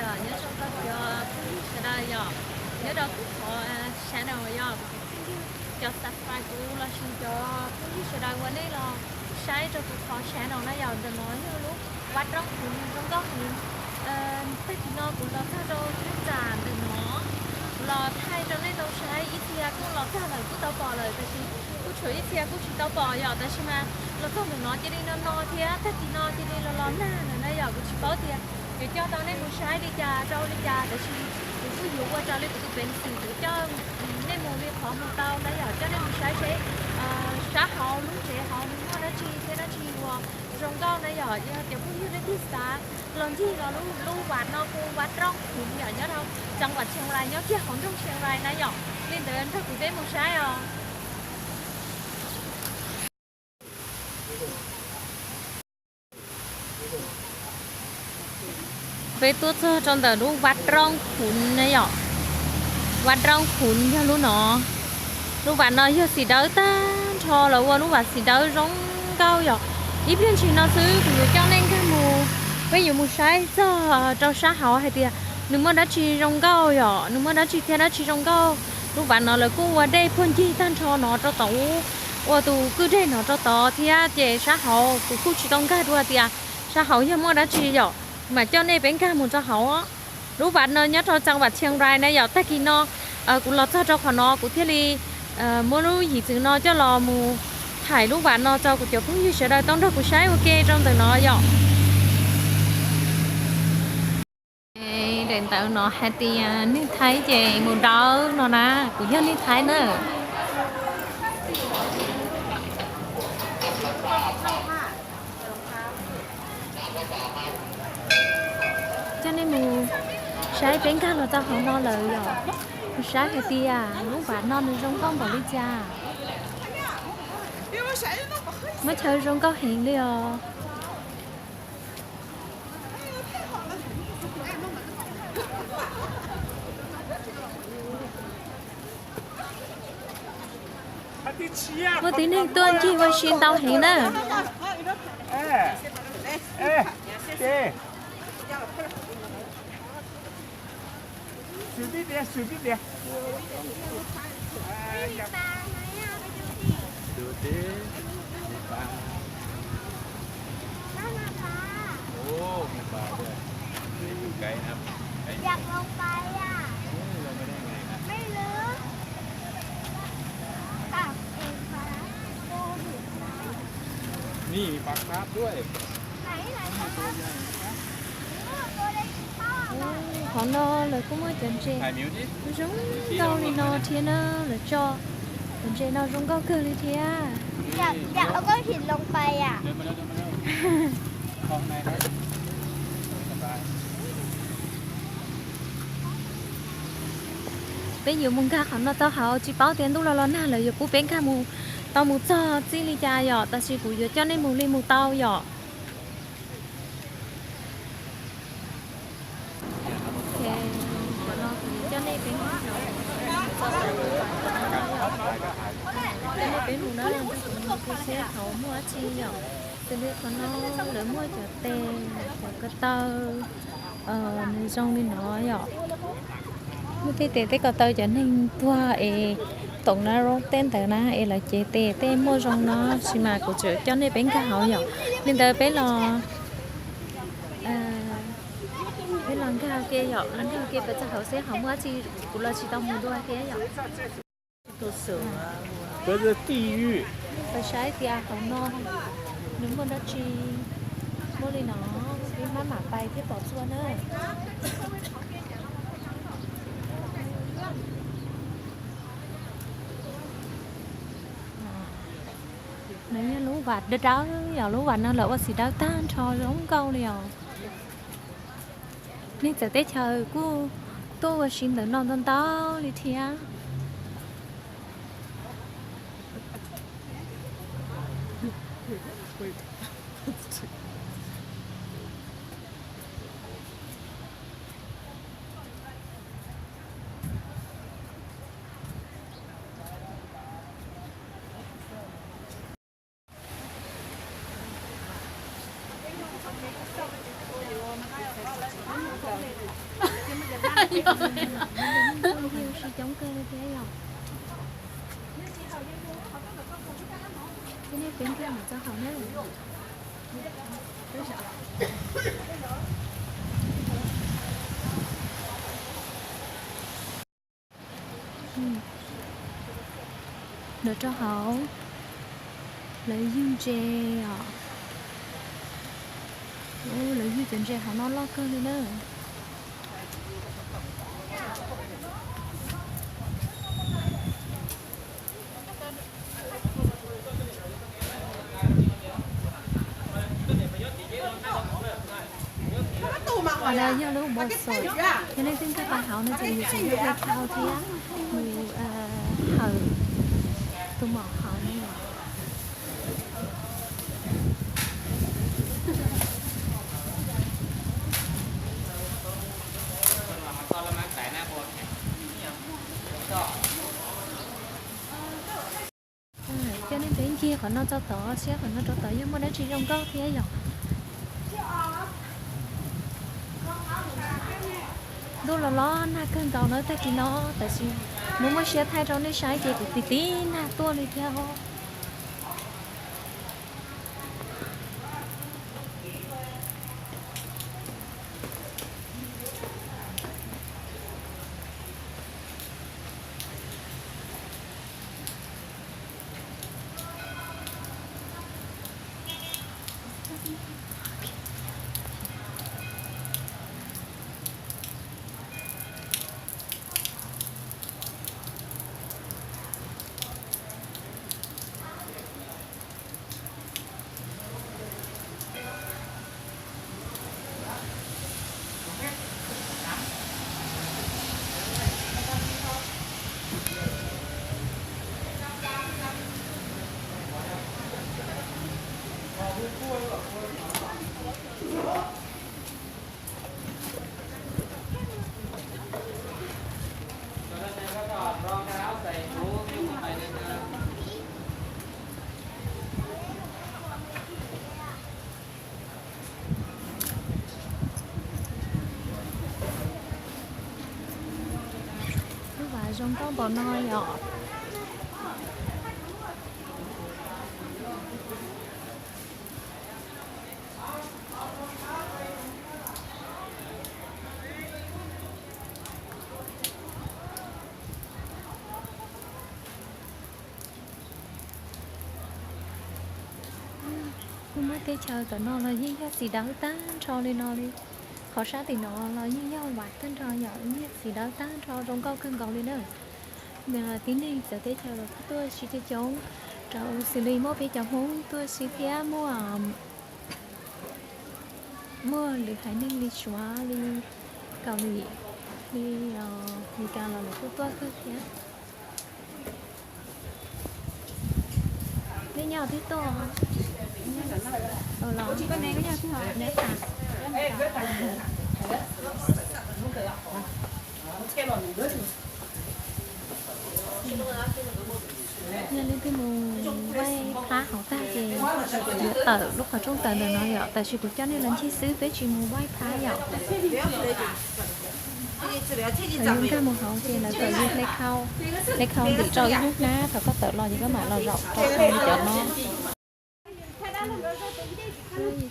Nyob zoo rau cov phooj ywg sawv daws yom, nyob rau kuv qhov channel yom, cov subscribe kuv los sis cov phooj ywg sawv daws uas nej los saib rau kuv qhov channel no yom. Ntawm no yog lub vaj roob kuv zoo nkauj heev. Tag kis no kuv los txog rau thaj tsam ntawm no, kuv los thaij rau nej tau saib, ib txhia kuj los txog lawm kuj tau pom lawm, tab sis kuj tshuav ib txhia kuj tsis tau pom yom. Tab sis mas los txog ntawm no cia li no no thiab tag kis no cia li los los nag lawm na yom. Kuv tsis paub tias yuav coj tau nej mus saib li cas rau li cas, tab sis kuv kuj yuav ua raws li kuv tus peev xwm kuv coj nej mus li qhov mus tau na yom, coj nej mus saib seb sab hauv lub tsev hauv nws muaj dab tsi thiab dab tsi uas zoo nkauj na yom. Yog cov phooj ywg leej twg xav los ncig los lub vaj no hu vaj roob kuv yom, nyob rau tseem vam Chiang Rai, nyob kiag hauv nroog Chiang Rai na yom. Li ntawd nrog kuv peb mus saib os. Peb tuaj txog rau ntawm lub vaj roob kuv na yom. Vaj roob kuv yog lub no. Lub vaj no yog xim dawb tag nrho, lawv ua lub vaj xim dawb zoo nkauj yom. Ib pliag ntshis no xwb kuv yuav coj nej nkag mus, peb yuav mus saib txog rau sab hauv hais tias nws muaj dab tsi zoo nkauj yom, nws muaj dab tsi thiab dab tsi zoo nkauj. Lub vaj no lawv kuj ua dej puag ncig tag nrho no rau tod, ua tus kwj deg no rau tod thiab. Ces sab hauv kuv kuj tsis tau nkag dua tias sab hauv yog muaj dab tsi yom, mam coj nej peb nkag mus rau hauv. Lub vaj no nyob rau tseem vam Chiang Rai na yom. Tag kis no kuv los txog rau qhov no kuv thiaj li muab lub yim txwv no coj los mus thaij lub vaj no rau kuv cov phooj ywg sawv daws tau nrog kuv saib ua ke rau ntawm no yom. Daim ntawv no hais tias neeg Thaib ces mus dawb no na, kuv yog neeg Thaib na. Coj nej mus saib, peb nkag los txog hauv no lawm yom. Mus saib hais tias lub vaj no nws zoo nkauj npaum li cas. Muaj chaw zoo nkauj heev li os. Muaj tib neeg tuaj ncig ua si ntau heev na. Qhov no lawv kuj muaj cov ntses zoo nkauj li no thiab na, lawv tso cov ntses no zoo nkauj kawg li thiab. Peb yuav mus nkag qhov no tau hauv, tsis paub tias ntuj los los nag lawm yuav pub peb nkag mus tau mus txog txij li cas yom, tab sis kuv yuav coj nej mus li mus tau yom. Coj nej peb mus na, coj nej peb mus na, kuv mus saib seb hauv muaj dab tsi yom. Xws li qhov no lawv muaj cov tes, cov ko taw, nws zoo li no yom. Muaj tej tes tej ko taw cov neeg tuag es toom na, tej ntawd na es lawv cev tes tej muaj zoo no, tab sis mas kuv tsuas coj nej peb nkag hauv yom. Li ntawd peb los, peb los nkag ke yom, los nkag ke peb txog hauv seb hauv muaj dab tsi, kuv los tsis tau mus dua thiab yom. Peb saib tias hauv no nws muaj dab tsi, muaj li no, peb maj mam pais thiaj pom txhua na. Nws yog lub vaj dawb dawb yom, lub vaj no lawv ua xim dawb tag nrho zoo nkauj li os. Neeg txawv teb chaws kuj tuaj ua si ntawm no ntau ntau li thiab. Sib coob kawg li thiab yom. Ces nej peb ncig mus txog hauv na. Ntawm rau hauv lawv ywg ntses os. Lawv ywg cov ntses hauv no loj kawg li na. Qhov no yog lub npau suav, yog leej twg nqis pas hauv no ces yus tseem hle khau thiab mus hawm tus maum hauv no yom. Coj nej peb ncig qhov no txog tod, saib qhov no rau tod yog muaj dab tsi zoo nkauj thiab yom. Ntuj los los nag kawg nkaus na tag kis no, tab sis muaj muaj siab thaij rau nej saib ces kuv tiv tiv nag tuaj li thiab os. Lub vas zoo nkauj npaum no yom. Kuj muaj teb chaws tom no los yeej yog txiv dawb tag nrho li no li. Qhov sab tim no los yeej yog vas tag nrho yom, yeej yog txiv dawb tag nrho zoo nkauj kawg nkaus li na. Tib neeg txawv teb chaws los kuj tuaj sib coob coob, rau xws li muaj peb cov Hmoob tuaj sib thiab muaj muaj lwm haiv neeg li Suav li Kaus Lim li Meskas los lawv kuj tuaj kawg thiab. Nej nyob twg tuaj? Los yog leej twg mus vaij phab hauv tag ces yuav tawm lub qhov rooj tawm ntawm no yom, tab sis kuv coj nej los ncig xwb peb tsis mus vaij phab yom. Thaum yus nkag mus hauv ces lawv kom yus hle khau, hle khau ntim rau ib lub hnab, thaum koj tawm los ces koj mam los zaum rau hauv cov no.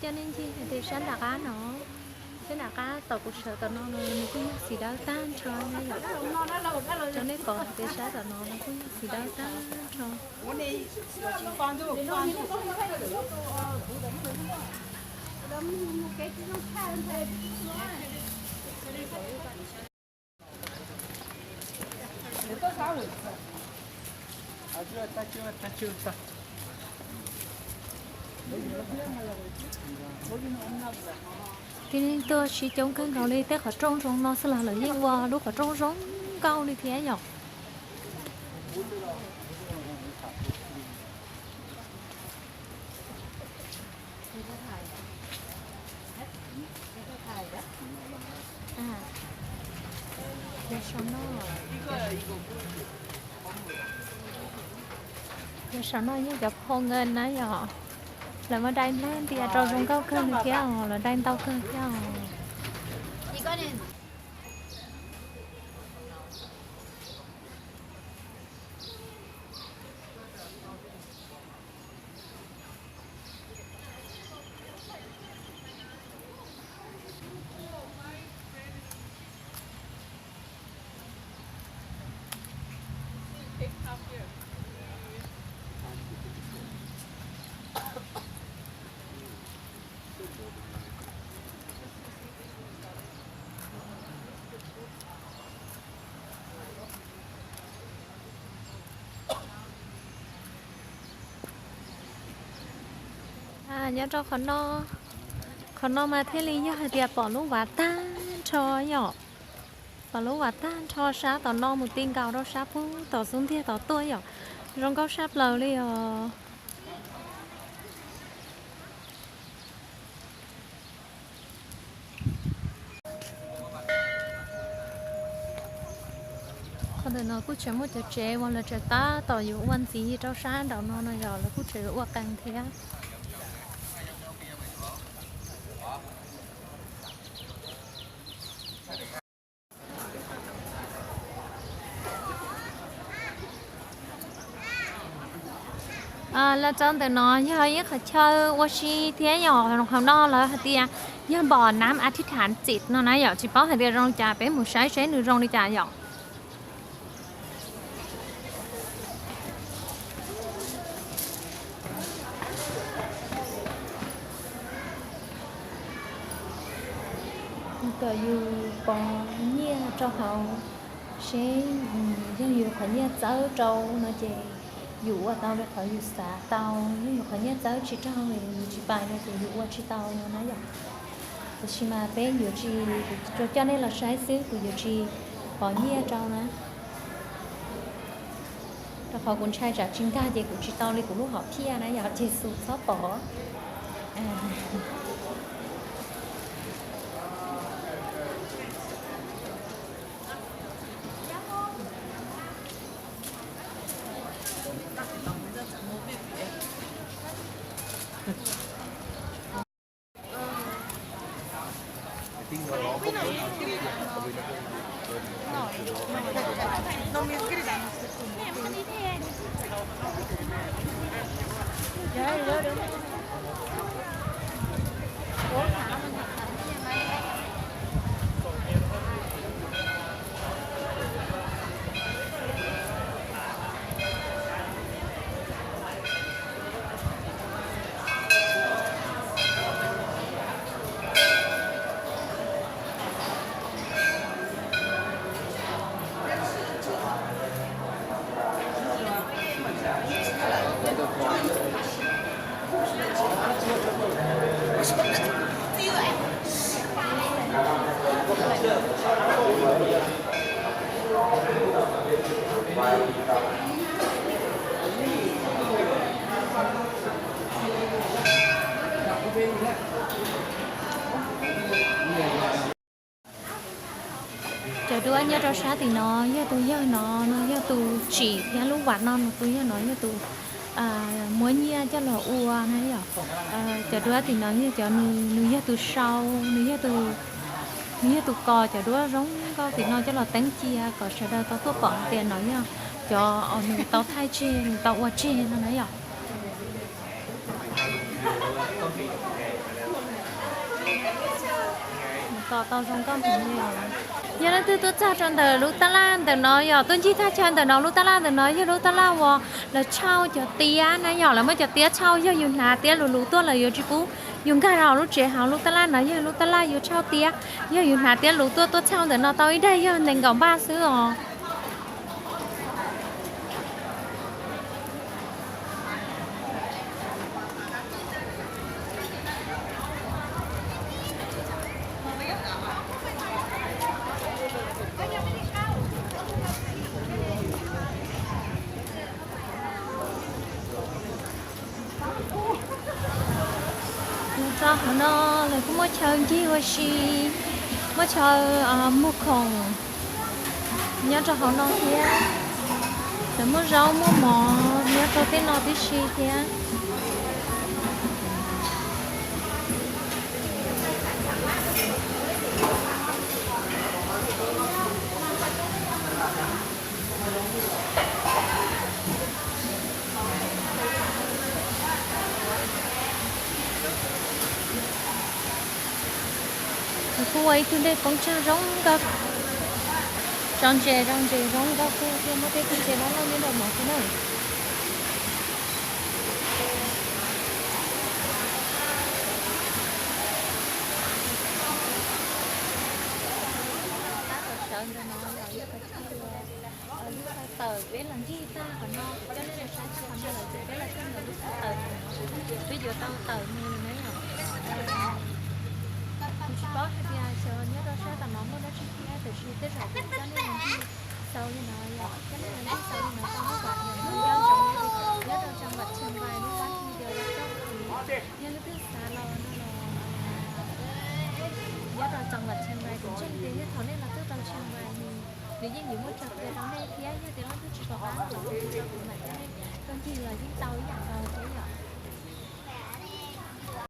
Coj nej ncig hais tias sab nram qab no, sab nram qab tom kuv sawv tom no no nws kuj yog txiv dawb tag nrho na yom. Rau nej pom hais tias sab tom no no kuj yog txiv dawb tag nrho. Tib neeg tuaj sib coob kawg nkaus li, tej qhov rooj zoo no xwb los lawv yeej ua lub qhov rooj zoo nkauj li thiab yom. Yog saum no yog cov phoo na yom, lawv muab dai nplawg ntias rau zoo nkauj kawg li thiab os, lawv dai ntau kawg thiab os. Nyob rau qhov no, qhov no mas thiaj li yog hais tias pom lub vaj tag nrho yom. Pom lub vaj tag nrho sab tom no mus ti nkaus rau sab pub tom xub ntiag tom tuaj yom. Zoo nkauj sab plaws li os. Qhov ntawm no kuj tseem muaj cov tsev uas lawv tseem tab tom yuav ua ntxiv rau sab nraum no no yom, lawv kuj tseem yuav ua qees thiab. Los rau ntawm no yog ib qhov chaw ua si thiab yom, qhov no lawv hais tias yog npom nam a thib tham txim no na yom, tsis paub hais tias zoo li cas, peb mus saib seb nws zoo li cas yom. Kom yus pov nyiaj rau hauv, seb yog yus qhov nyiaj txawb rau no ces yus ua tau li qhov yus xav tau, yog yus qhov nyiaj txawb tsis raug, yus tsis pais no ces yus ua tsis tau no na yom. Tiam sis mas peb yuav tsis, tsuas coj nej los saib xwb, kuv yuav tsis pov nyiaj rau na. Rau qhov kuv ntshai tsam tsis nkag ces kuv tsis tau li kuv lub hom phiaj na yom, ces xus txhob pov. Cov duab nyob rau sab tim no yog tus yawg no, no yog tus tsim thiab lub vas no, no tus yawg no yog tus muab nyiaj coj los ua na yom. Cov duab tim no yog cov, nws yog tus sau, nws yog tus, nws yog tus kos cov duab zoo nkauj tim no coj los teeb cia kom sawv daws tau tuaj pom hais tias no yog cov uas nws tau thaij tseg, nws tau ua tseg no na yom. Tos tau zoo nkauj heev li os. Yog leej twg tuaj txog rau ntawm lub tab laj ntawm no yog tuaj ncig thaj chaw ntawm no, lub tab laj ntawm no yog lub tab laj uas lawv tshauj cov tiab na yom, lawv muab cov tiab tshauj, yog yus hnav tiab luv luv tuaj lawv yuav tsis pub yus nkag rau hauv lub tsev, hauv lub tab laj no yog lub tab laj yus tshauj tiab. Yog yus hnav tiab luv tuaj, tuaj txhauj ntawm no tau ib daim yog nees nkaum npaj xwb os. Mus rau hauv no lawv kuj muaj chaw ncig ua si, muaj chaw muag khoom nyob rau hauv no thiab. Lawv muaj zaub muaj mov nyob rau tej no tib si thiab. Kuj ua ib tug dej poob tsag zoo nkauj, tso ntses zoo ntses zoo nkauj kawg thiab, muaj tej tug ntses loj loj nyob rau no thiab na. Qab sawv ntawm no yog ib qho chaw Lub xaw tawm peb los ncig tag qhov no, coj nej los saib tag qhov no lawm ces peb los coj ntawm lub xaw tawm qhov no, peb yuav tau tawm mus na yom. Kuv tsis paub hais tias xyov nyob rau sab tom no muaj dab tsi thiab, tiam sis tej zaum kuv coj nej los ncig xaus li no yom, coj nej los ncig xaus li no rau nej pom tias nyob rau, nyob rau tseem vam tseem vais lub pab video los coj kuv, yog leej twg xav los no los nyob rau tseem vam tseem vais, kuv ntseeg tias yog thaum nej los txog rau tseem vais nws yeej yuav muaj tso qhia rau nej thiab, yog tias leej twg tsis pom qab los kuv tsis tau kuv mam coj nej tuaj ncig los yeej tau ib yam nkaus.